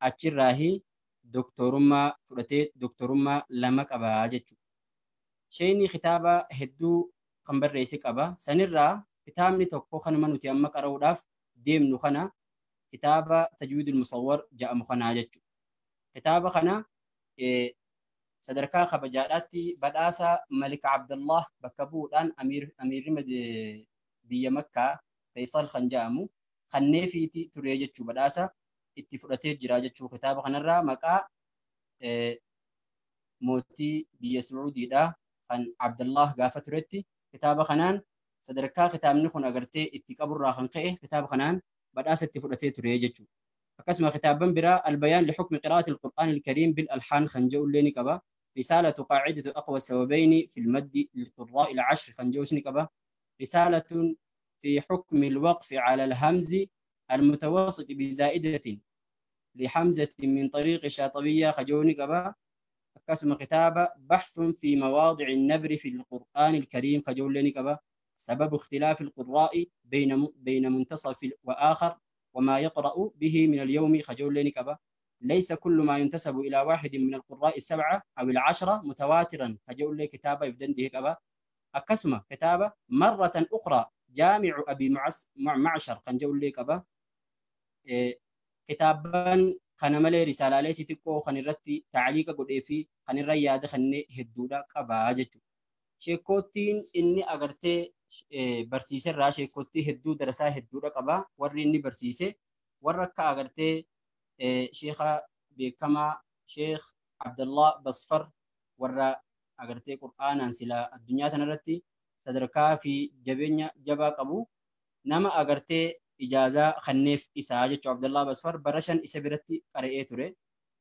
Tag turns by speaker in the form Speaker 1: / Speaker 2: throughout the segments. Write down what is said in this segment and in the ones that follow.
Speaker 1: Achirraahi doktorummaa fudhatee doktorummaa 2 qabaa jechuudha. Sheeyni kitaaba hedduu kan barreesse qaba. Sanirraa kitaabni tokko kanuma nuti amma qara'uudhaaf deemnu kana kitaaba Tajwiidul Musawwar jedhamu kanaa jechuudha. Kitaaba kana sadarkaa kabajaadhaatti badhaasa Malik Abdullah bakka bu'uudhaan amiirri biyya Makkaa Faisal kan jedhamu kanneefiiti ture jechuu badhaasa itti fudhatee jira jechuu kitaaba kanarraa maqaa mootii biyya Sucuudiidha kan Abdullah gaafa turetti kitaaba kanaan sadarkaa kitaabni kun agartee itti qaburraa kan ka'e kitaaba kanaan badhaasa itti fudhatee ture jechuu. Akkasuma kitaaban biraa Albayaan lixukmi qiraa'ati al-Qur'aan al-Kariim bil alhaan kan jedhu illee ni qaba. رسالة قاعدة أقوى السببين في المد للقراء العشر خنجوش نقبة. رسالة في حكم الوقف على الهمز المتوسط بزائدة لحمزة من طريق الشاطبية خجو نقبة. قسم كتابة بحث في مواضع النبر في القرآن الكريم خجو نقبة. سبب اختلاف القراء بين منتصف وآخر وما يقرأ به من اليوم خجو نقبة. ليس كل ما ينتسب إلى واحد من القراء السبعة أو العشرة متواترا فجاء لي كتابة يبدن ده كبا. أكسمة كتابة مرة أخرى جامع أبي معشر كان جاء لي كبا. كتابا كان ملي رسالة لي تكو خن الرتي تعليق قد في خن الريادة خن هدودا كبا جتو. شيكوتين إني أغرتي برسيسة را شيكوتي هدو درسا هدودا كبا وري إني برسيسة وركا أغرتي شيخ بكما شيخ عبد الله بصفر ورا أغرتي قرآن سلا الدنيا تنرتي صدركا في جبين جبا قبو نما أغرتي إجازة خنيف إساجة عبد الله بصفر برشن إسبرتي قرئ تري.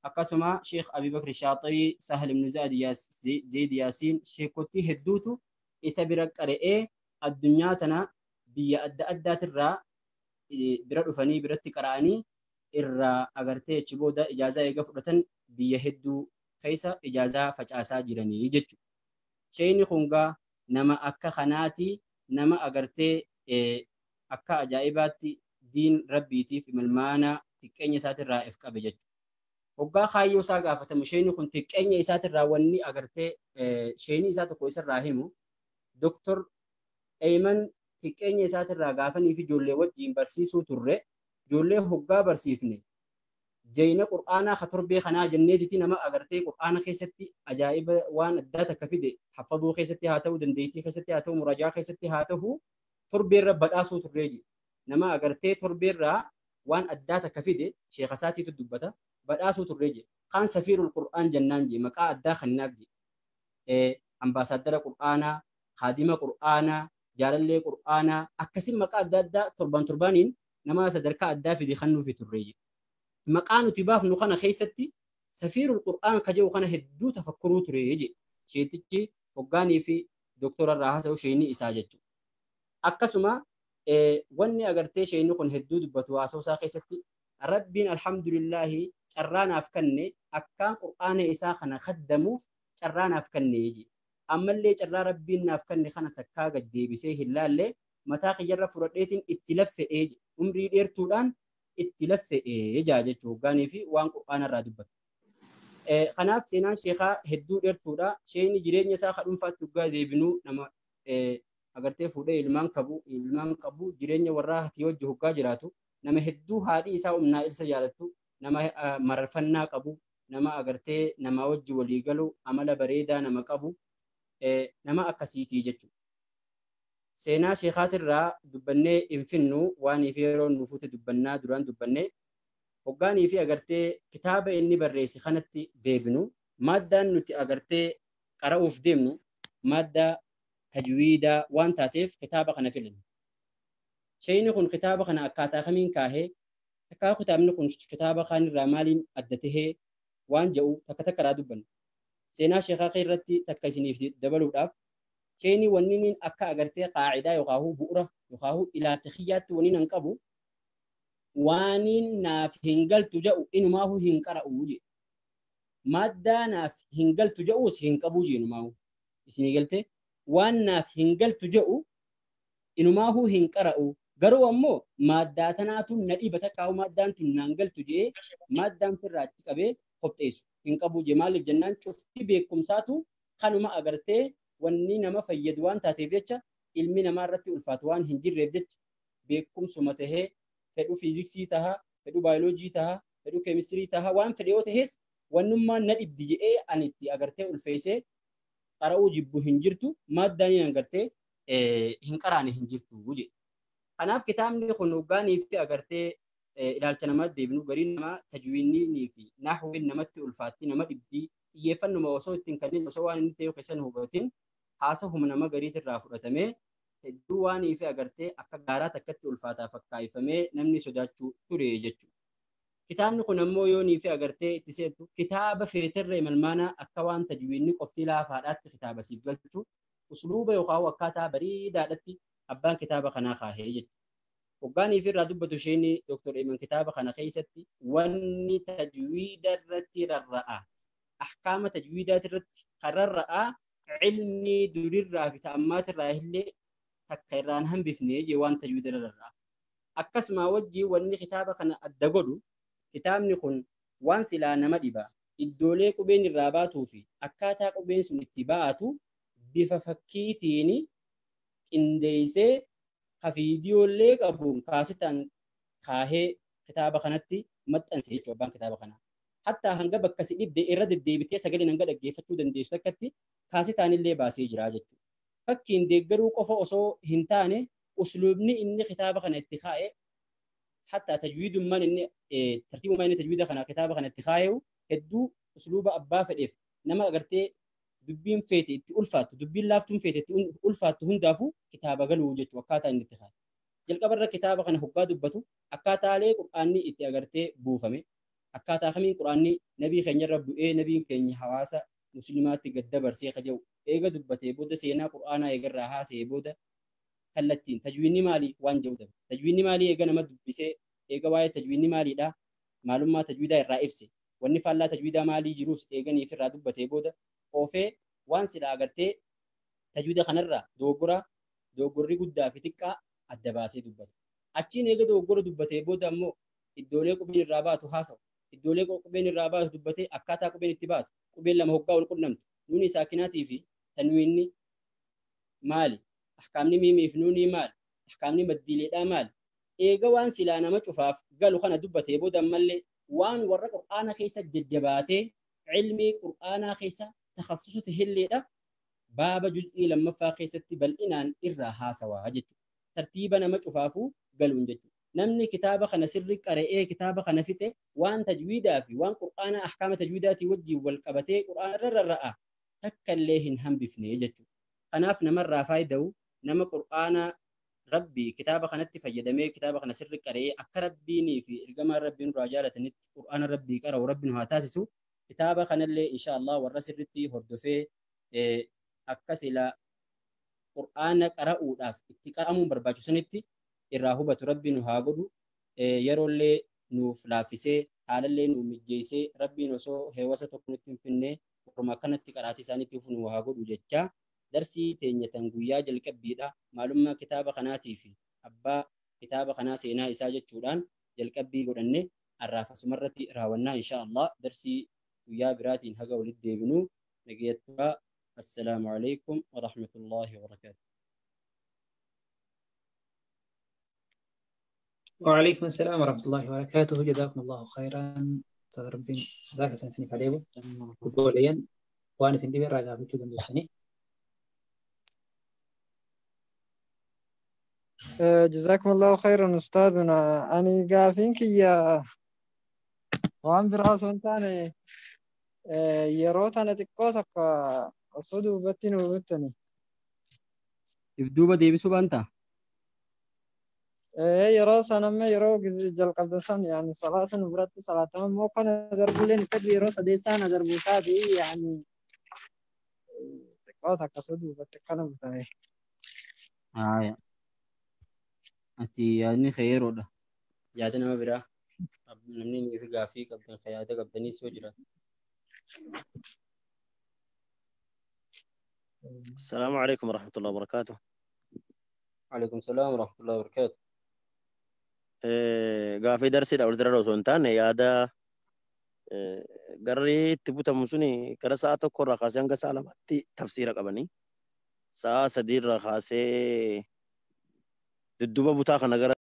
Speaker 1: أقسم شيخ أبي بكر الشاطري سهل بن زيد ياسين شيخوتي هدوتو إسبرك قرئ الدنيا تنا بيا أدى أدى ترى برد فني برتي قرآني irraa agartee achi booda ijaazaa eega fudhatan biyya hedduu keessa ijaazaa facaasaa jiranii jechuudha. Sheeyni kungaa nama akka kanaati nama agartee akka ajaa'ibaatti diin rabbiitiif imilmaana xiqqeenya isaatirraa if qabe jechuudha. Hoggaa kaayyoo isaa gaafatamu sheeyni kun xiqqeenya isaatirraa wanni agartee sheeyni isaa tokko isarraa himu Doktor Eyman xiqqeenya isaatirraa gaafanii fi ijoollee wajjin barsiisuu turre. Ijoollee hoggaa barsiifne jayina qur'aanaa ka torbee kanaa jenneetiti nama agartee qur'aana keessatti ajaa'iba waan addaa takka fide hafaduu keessatti haa ta'u dandeettii keessatti haa ta'u muraajaa keessatti haa ta'u torbeerra badhaasuu turree jedhe. Nama agartee torbeerraa waan addaa takka fide sheekha isaatiitu dubbata badhaasuu turree jedhe. Kaan safiirul qur'aan jennaan jedhe maqaa addaa kannaaf jedhe. Ambaasaaddara qur'aanaa, kaadima qur'aanaa, jaalallee qur'aanaa akkasii maqaa adda addaa torban torbaaniin nama sadarkaa addaa fide kan nuufi turre. Maqaa nuti baafnu kana keessatti safiirul qur'aan ka jedhu kana hedduu tafakkuruu ture jedhe. Sheetichi hoggaanii fi doktora irraa haasa'u sheeyni isaa jechuudha. Akkasuma wanni agartee sheeyni kun hedduu dubbatu haasa'u isaa keessatti rabbiin alhamdulillaahi carraa naaf kenne akkaan qur'aana isaa kana khaddamuuf carraa naaf kenne jedhe. Ammallee carraa rabbiin naaf kenne kana takkaa gad deebisee hin laalle mataa kiyyarra fudhadheetiin itti laffe'ee jedhe. Umrii dheertuudhaan itti laffe'ee jaa jechuu hoggaanii fi waan qur'aana irraa dubbatu. Kanaaf seenaan sheekaa hedduu dheertuudha. Sheeyni jireenya isaa ka dhuunfaatti hoggaa deebinuu nama agartee fuudhee ilmaan qabu jireenya warraa hatii wajji hoggaa jiraatu nama hedduu haadhi isaa humnaa ilsa jaalattu nama mararfannaa qabu nama agartee nama wajji walii galu amala bareedaa nama qabu nama akkasiitii jechuudha. Seenaa sheekaatirraa dubbannee hin finnu waanii fi yeroo nu fuute dubbannaa duraan dubbannee hoggaanii fi agartee kitaaba inni barreesse kanatti deebinu maaddaan nuti agartee qara'uuf deemnu maaddaa tajwiidaa waan taateef kitaaba kana filanne. Sheeyni kun kitaaba kana akkaataa kamiin kaahee takkaa kitaabni kun kitaaba kaanirraa maaliin adda tahee waan jedhu takka takka irraa dubbanna. Seenaa sheekaa irratti takka isiniif dabaluudhaaf sheeyni wanni inni akka agartee qaacidaa yookaan bu'uura yookaan ilaalcha kiyyaatti wanni nan qabu waaniin naaf hin galtu jedhu inumaahu hin qara'u jedhe. Maaddaa naaf hin galtu jedhus hin qabu jedhe inumaahu. Isinii galtee waan naaf hin galtu jedhu inumaahu hin qara'u Garuu ammoo maaddaa tanaatu na dhiba takkaa'u maaddaan tun naan galtu jee maaddaan firraa achi qabee qopheessu hin qabu jee. Maaliif jennaan cufti beekumsaatu kanuma agartee wanni nama fayyadu waan taateef jecha ilmi namaa irratti ulfaatu waan hin jirreef jecha beekumsuma tahee fedhu fiiziksii taha, fedhu baayoloojii taha, fedhu keemistirii taha, waan fedhe yoo tahes wannummaan na dhibdi jedhee ani itti agartee ulfeessee qara'uu jibbu hin jirtu, maaddaan hin agartee hin qaraane hin jirtu jedhe. Kanaaf kitaabni kun hoggaanii fi agartee ilaalcha namaatti deebinu gariin namaa tajwiinii fi nahwiin namatti ulfaatti nama dhibdii xiyyeeffannuma osoo ittiin kanneen osoo waan inni ta'e keessan hubatin haasahuma nama gariitirraa fudhatamee hedduu waanii fi agartee akka gaaraa takkatti ulfaataa fakkaayifamee namni sodaachuu ture jechuudha. Kitaabni kun ammoo yoonii fi agartee itti seetu kitaaba feeterree malmaanaa akka waan tajwiinni qofti laafaadhaatti kitaaba siif galchu usluuba yookaan akkaataa bareedaadhaatti abbaan kitaaba kanaa kaahee jechuudha. Hoggaanii fi irraa dubbatu isheen Dr. Eeman kitaaba kana keessatti wanni tajwiida irratti rarra'a. Ahkaama tajwiidaati irratti kan rarra'a ilmi durirraa fi ta'ammaatirraa illee takka irraan hambifne jee waan tajwiida irra rarra'a. Akkasuma wajjin wanni kitaaba kana adda godhu kitaabni kun waan silaa nama dhiba. Iddoolee qubeen irraa baatuu fi akkaataa qubeen sun itti ba'atu bifa fakkiitiin qindeessee viidiyoollee qabuun kaasitaan kaahee kitaaba kanatti maxxanse jechuudha abbaan kitaaba kanaa. Hattaa hanga bakka si dhibde irra deddeebitee sagaleen hanga dhaggeeffachuu dandeessu takkatti kaasitaan illee baasee jira jechuudha. Fakkiin deeggaruu qofa osoo hin taane usluubni inni kitaaba kana itti kaa'e hattaa tajwiidummaan inni tartiibummaan inni tajwiida kana kitaaba kana itti kaa'e hedduu usluuba abbaa fedheef nama agartee dubbiin feete itti ulfaattu dubbiin laaftuun feete itti ulfaattu hundaafuu kitaaba galuu jechuudha akkaataa inni itti kaa'e. Jalqabarra kitaaba kana hoggaa dubbatu akkaataalee qur'aanni itti agartee buufame akkaataa kamiin qur'aanni nabii keenyarra bu'ee nabiin keenya hawaasa musliimaatti gad dabarsee ka jedhu eega dubbatee booda seenaa qur'aanaa eegarraa haasa'ee booda kallattiin tajwiinni maalii waan jedhu dabe. Tajwiinni maalii eega nama dubbisee eega waa'ee tajwiinni maaliidha maalummaa tajwiidaa irraa ibse wanni faallaa tajwiidaa maalii jiruus eeganiif irraa dubbatee booda oofee waan silaa agartee tajwiida kanarraa dogoggorri guddaa fi xiqqaa adda baasee dubbata. Achiin eega dogoggora dubbatee booda ammoo iddoolee qubeen irraa baatu haasa'u. Iddoolee qubeen irraa baatu dubbatee akkaataa qubeen itti baatu qubeen lama hoggaa wal qunnamtu nuuni saakinaatii fi tanwiinni maali? Ahkaamni miimii fi nuunii maali? Ahkaamni maddiileedhaa maali? Eega waan silaa nama cufaaf galu kana dubbatee booda ammallee waan warra qur'aana keessa jajjabaatee ilmii qur'aanaa keessa takhassusu tahilleedha baaba juz'ii lammaffaa keessatti bal'inaan irraa haasawaa jechuudha. Tartiiba nama cufaafuu galuun jechuudha. Namni kitaaba kana sirri qara'ee kitaaba kana fixe waan tajwiidaa fi waan qur'aanaa ahkaama tajwiidaatii wajjin wal qabatee qur'aana irra rarra'a takka illee hin hambifne jechuudha. Kanaaf namarraa faayida'u nama qur'aana rabbii kitaaba kanatti fayyadamee kitaaba kana sirri qara'ee akka rabbiinii fi ergamaan rabbiin irraa jaalatanitti qur'aana rabbii qara'u rabbiin haa taasisu. Kitaaba kanallee insha Allah warra sirritti hordofee akka sila qur'aana qara'uudhaaf itti qara'amuun barbaachisanitti irraa hubatu rabbiin haa godhu. Yeroollee nuuf laaffisee haalallee nuuf mijjeessee rabbiin osoo heewasa tokko nutti hin finne warruma akkanatti qaraatii isaaniitti nu haa godhu jecha darsii teenyatan guyyaa jalqabbiidha. Maalummaa kitaaba kanaatii fi abbaa kitaaba kanaa seenaa isaa jechuudhaan jalqabbii godhanne har'aaf asumarratti raawwannaa insha Allah darsii guyyaa biraatiin haga walitti deebinu nagayatturaa. Assalaamu alaikum wa rahmatullahi wa barakaatuh.
Speaker 2: وعليكم السلام ورحمة الله وبركاته. جزاكم الله خيرا أستاذ ربي ذاك سنسني عليه وقوليا وأنا سندي راجع في كل دندسني.
Speaker 3: جزاكم الله خيرا أستاذنا. أنا قافينك يا وعم براسون تاني yeroo tana xiqqoo takka osoo duubatti nu hubattani.
Speaker 1: Duuba deebisuu baantaa?
Speaker 3: Yeroo san amma yeroo jalqabda san yaani salaata nu biratti salaatama immoo kana darbulleen fedhi yeroo sadeessaa na darbu isaati yaani xiqqoo takka osoo duubatti akkana butame.
Speaker 1: Haaya. Ati yaadni kee yeroodha. Yaada nama biraa namni ni fi gaaffii qabdan ka yaada qabdanis yoo jira.
Speaker 4: السلام عليكم ورحمة الله وبركاته.
Speaker 1: وعليكم السلام ورحمة الله وبركاته.
Speaker 4: Gaafii darsiidha walitti osoo hin taane yaada garri itti butamu suni gara sa'a 1 irraa kaasee hanga sa'a 2tti tafsiira qabanii sa'a 3 irraa kaasee dudduuba butaa kana gara